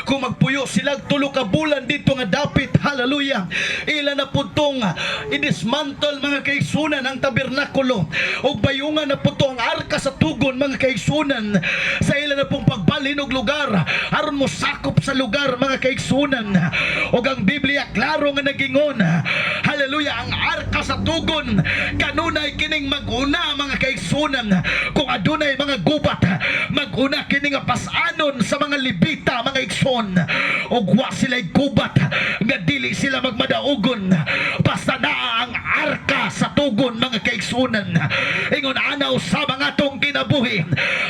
Kung magpuyo sila 3 ka bulan dito nga dapit, hallelujah, ila na pud tong i-dismantle, mga kaigsunan, ang tabernakulo ug bayungan na pud to ang arka sa tugon, mga kaigsunan, sa ila na pong pagbalhin og lugar aron mo sakop sa lugar, mga kaigsunan. Ug ang Biblia klaro nga nagingon, hallelujah, ang arka sa tugon kanunay kining maguna, mga kaigsunan. Kung adunay mga gubat, maguna kini nga pasanon sa mga Lebita, mga igsoon, ug wa sila'y gubat nga dili sila magmadaugon basta naa ang arka sa tugon, mga kaigsunan. Ingon ana usab ang atong kinabuhi,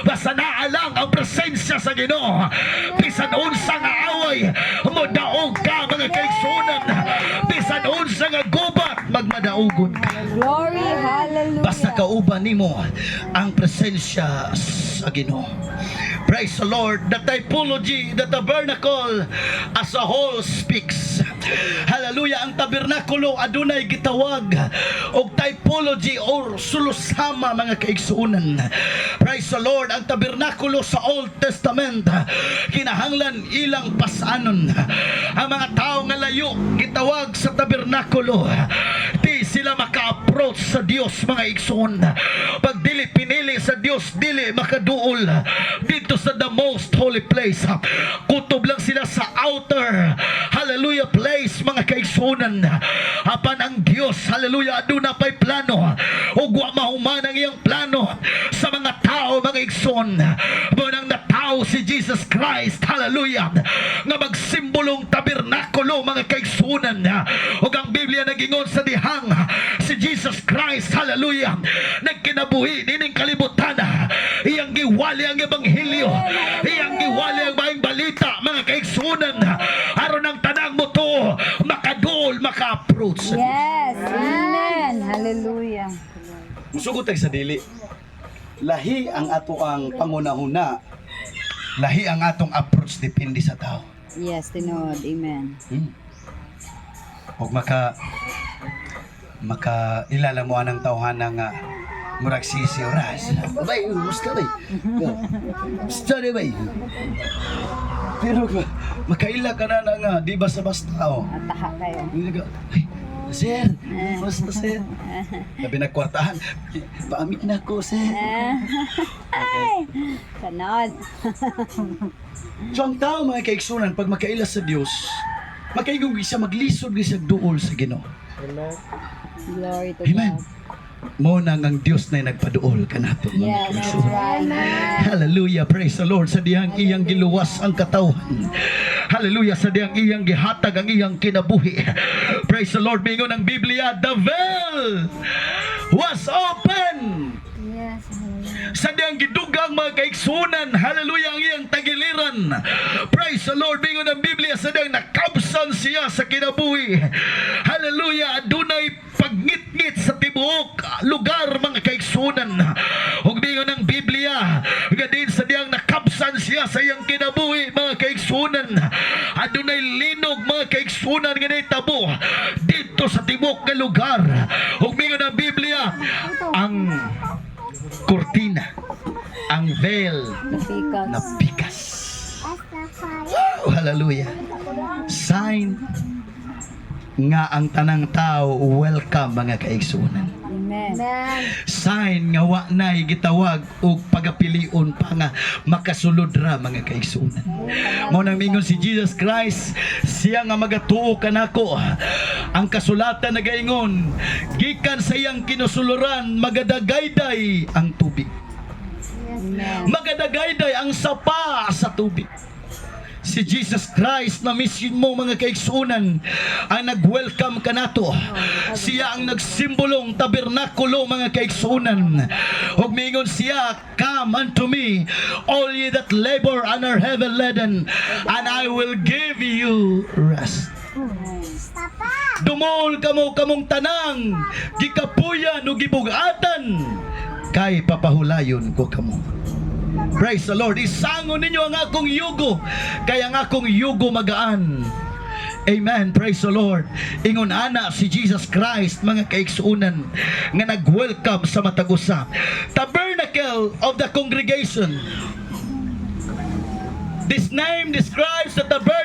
basta naa lang ang presensya sa Ginoo, bisan unsa nga away, modaog ka, mga kaigsunan. Bisan unsa nga gubat, magmadaugon ka. Glory, hallelujah. Basta kauban nimo ang presensya sa Ginoo. Praise the Lord. The typology, the tabernacle as a whole speaks. Hallelujah. Ang tabernakulo adunay gitawag og typology or sulusama, mga kaigsuonan. Praise the Lord. Ang tabernakulo sa Old Testament kinahanglan ilang pasanon. Ang mga tao nga layo gitawag sa tabernakulo, di sila maka-approach sa Dios, mga igsoon. Pag dili pinili sa Dios, dili makaduol dito sa the most holy place. Kutob lang sila sa outer, hallelujah, place, mga kaigsuonan. Apan ang Dios, hallelujah, aduna pay plano ug wa mahuman ang iyang plano sa mga tao, mga igsoon. Mao nang natawo si Jesus Christ, hallelujah, nga magsimbolong tabernakulo, mga kaigsuonan. Ug ang Biblia nagingon sa dihang si Jesus Christ, hallelujah, nagkinabuhi nining kalibutan, iyang giwali ang ebanghelyo, iyang giwali ang maayong balita, mga kaigsuonan, aron ang tanang motuo makaduol, maka-approach sa Dios. Yes. Amen. Hallelujah. Musugot sa dili. Lahi ang ato ang pangunahuna. Lahi ang atong approach depende sa tao. Yes, tinuod. Amen. Og maka ilala mo anang tawhana nga murag sisi oras. Bay, musta bay? Musta di bay? Pero makaila ka na nga, di ba sa basta oh. Ataha kayo. Hindi ka, "Ay, sir, basta sir." Labi nagkwartahan, "Paamit na ko, sir." Ay! Kanod. So ang tao, mga kaigsunan, pag makaila sa Dios, makaigong siya, maglisod siya duol sa Ginoo. Glory to Amen. God. Mo nang ang Dios na nagpaduol kanato, mga Yes, that's kaigsunan. Right. Hallelujah, praise the Lord. Sa dihang iyang giluwas ang katawhan. Hallelujah, sa dihang iyang gihatag ang iyang kinabuhi. Praise the Lord, mingon ang Biblia, the veil was open. Yes. Sa dihang gidugang, mga kaigsunan, hallelujah, ang iyang tagiliran. Praise the Lord, mingon ang Biblia sa dihang nakabsan siya sa kinabuhi. Hallelujah, adunay pagngitngit sa tibuok lugar, mga kaigsunan. Ug mingon ang Biblia, gadin sa dihang nakabsan siya sa iyang kinabuhi, mga kaigsunan, adunay linog, mga kaigsunan, nga nahitabo dito sa tibuok nga lugar. Ug mingon ang Biblia, ang kurtina, ang veil, Napikas. Napikas. Wow, hallelujah. Sign nga ang tanang tao welcome, mga kaigsunan. Amen. Sign nga wa nay gitawag og pagapilion pa nga makasulod ra, mga kaigsunan. Mao nang mingon si Jesus Christ, siya nga magatuo kanako, ang kasulatan nagaingon, gikan sa iyang kinusuluran magadagayday ang tubig. Amen. Magadagayday ang sapa sa tubig. Si Jesus Christ na mismo, mga kaigsunan, ang nag-welcome kanato. Siya ang nagsimbolong tabernakulo, mga kaigsunan. Ug mingon siya, "Come unto me, all ye that labor and are heavy laden, and I will give you rest." "Dumol kamo kamong tanang gikapuyan ug gibugatan, kay papahulayon ko kamo." Praise the Lord. "Isangon ninyo ang akong yugo, kay ang akong yugo magaan." Amen. Praise the Lord. Ingon ana si Jesus Christ, mga kaigsuunan, nga nag-welcome sa matag usa. Tabernacle of the congregation. This name describes the tabernacle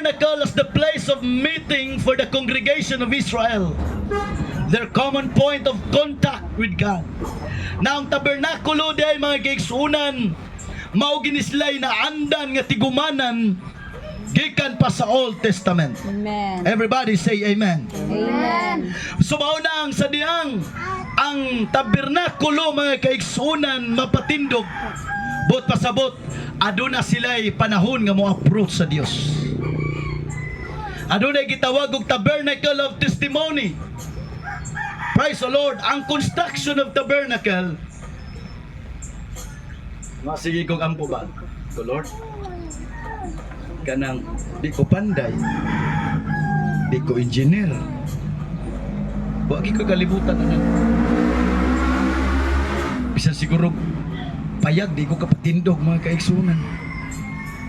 nation of Israel, their common point of contact with God. Na ang tabernakulo diay, mga kaigsuonan, mao gini sila'y naandan nga tigumanan gikan pa sa Old Testament. Amen. Everybody say amen. Amen. So mao na ang sa dihang ang tabernakulo, mga kaigsuonan, mapatindog, buot pasabot aduna sila'y panahon nga mo approach sa Dios. Adunay gitawag og tabernacle of testimony. Praise the Lord. Ang construction of tabernacle, sige kong ampo ba? So Lord, kanang di ko panday, di ko engineer. Wa ko kalibutan ana. Bisan siguro payag di ko kapatindog, mga kaigsuonan.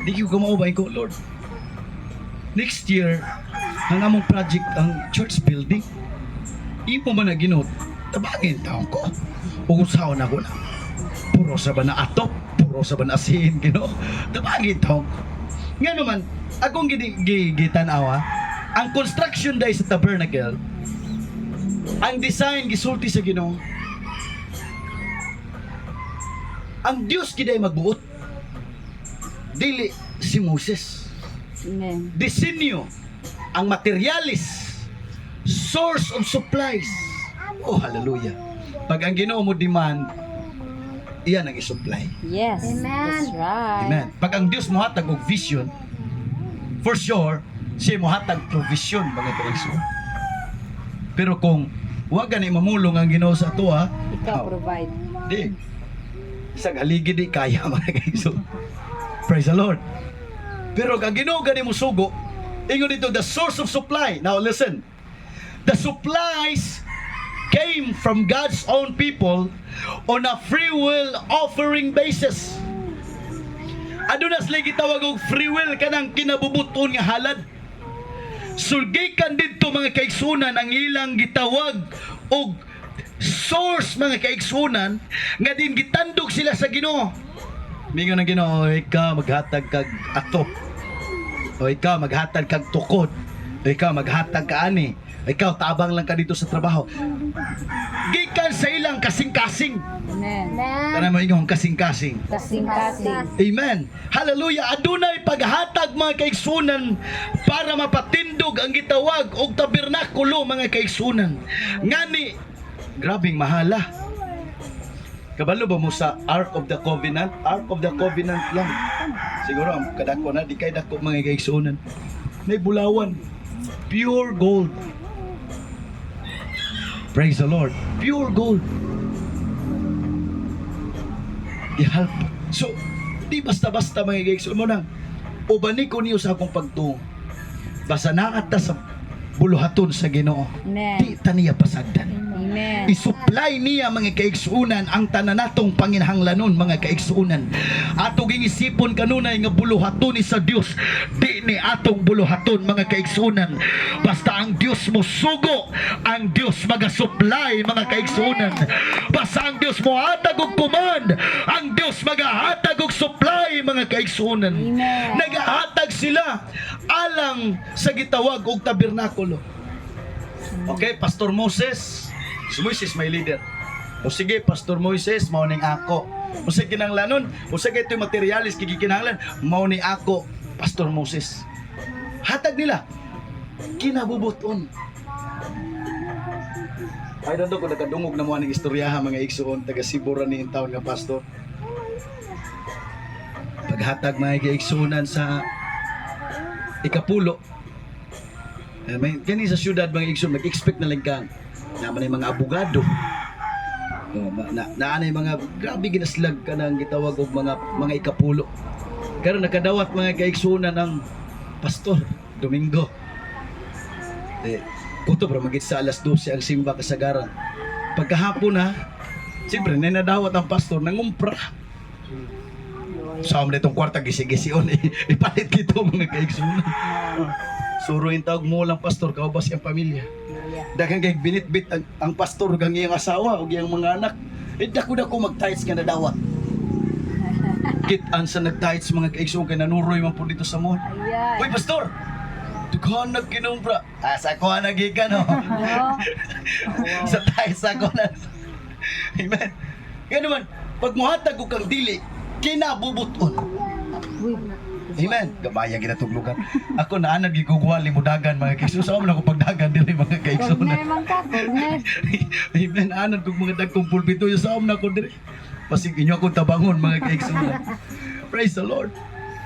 Di ko kamao ba ko, Lord. Next year, ang among project ang church building. Imo man na, Ginoo, tabangin taon ko. Ug usaon ako na. Puro sa ba na atop, puro sa ba na asin, Ginoo. Tabangin taon ko. Nga naman, akong gitan-awa, ang construction day sa tabernacle, ang design gisulti sa Ginoo. Ang Dios giday magbuot. Dili si Moses. Amen. Disenyo, ang materialis, source of supplies. Oh, hallelujah. Pag ang Ginoo mo demand, iyan ang isupply. Yes. Amen. That's right. Amen. Pag ang Dios mohatag og vision, for sure, siya mohatag provision, mga kaigsoon. Pero kung wa gani mamulong ang Ginoo sa atoa, Ikaw oh, provide. di. Isang haligi di kaya, mga kaigsoon. Praise the Lord. Pero kung ang Ginoo gani mo sugo, ingon dito, the source of supply. Now listen. The supplies came from God's own people on a free will offering basis. Aduna sila gitawag og free will, kanang kinabubuton nga halad. Sulgikan didto, mga kaigsuonan, ang ilang gitawag og source, mga kaigsuonan, nga din gitandog sila sa Ginoo. Mingon ang Ginoo, "Ikaw maghatag kag atop. O ikaw maghatag kag tukod. O ikaw maghatag ka ani. O ikaw tabang lang ka dito sa trabaho." Gikan sa ilang kasing-kasing. Amen. Amen. Tanay mo ingong kasing-kasing. Kasing-kasing. Amen. Hallelujah. Adunay paghatag, mga kaigsuonan, para mapatindog ang gitawag og tabernakulo, mga kaigsuonan. Ngani grabing mahala. Kabalo ba mo sa Ark of the Covenant? Ark of the Covenant lang. Siguro ang kadako na di kay dako, mga kaigsuonan. May bulawan. Pure gold. Praise the Lord. Pure gold. Gihalp. So, di basta-basta, mga kaigsuonan mo nang ubani ko niyo sa akong pagtuo. Basta naa ta sa buluhaton sa Ginoo. Amen. Di ta niya pasagdan. Amen. I-supply niya, mga kaigsuonan, ang tanan natong panginahanglanon, mga kaigsuonan. Ato gingisipon kanunay nga buluhaton ni sa Dios, di ni atong buluhaton, mga kaigsuonan. Basta ang Dios mo sugo, ang Dios magasupply, mga kaigsuonan. Basta ang Dios mo hatag og command, ang Dios magahatag og supply, mga kaigsuonan. Amen. Nagahatag sila alang sa gitawag og tabernakulo. Okay, Pastor Moses. Si Moises may leader. O sige, Pastor Moises, mao ning ako. O sige kinahanglanon, o sige ito'y materialis kikinahanglan, mao ni ako, Pastor Moses. Hatag nila. Kinabubuton. I don't know kung nakadungog na mo aning istoryaha, mga igsoon, taga Sibura ni taon nga pastor. Paghatag, mga igsuonan, sa ikapulo, eh, may, kani sa syudad, mga igsoon, mag-expect na lang kang na man mga abogado. Oh, na naanay mga grabe ginaslag ka ng gitawag og mga ikapulo. Karon nakadawat, mga kaigsuonan, ang pastor Domingo. Eh, kutob ra magit sa alas 12 ang simba kasagaran. Pagkahapon na, siyempre na nadawat ang pastor nangumpra. Sa amo itong kwarta gisi-gision eh, ipalit kito, mga kaigsuonan. Suruin tawag mo lang pastor kaubas iyang pamilya. Daghang kay binitbit ang pastor ug ang iyang asawa ug iyang mga anak. Eh dako dako mag-tithes nga nadawat. Kit-an sa nag-tithes, mga kaigsoon, kay nanuroy man po dito sa mall. Ayan. Uy, pastor! Dughan nagkinumpra. Ah, sa ako na gikan, no? Oo. Sa tayo sa ako na. Amen. Kaya naman, pag muhatag og kang dili, kinabubuton. Uy. Amen. Gamay ang ginatuglugan. Ako na anad gigugwali mo dagan, mga kaigsoon. Sa man ako pagdagan dili, mga kaigsoon. Corner man ka, corner. Amen. Anad kog mga dagkong pulpito sa na ako diri. Pasig inyo akong tabangon, mga kaigsoon. Praise the Lord.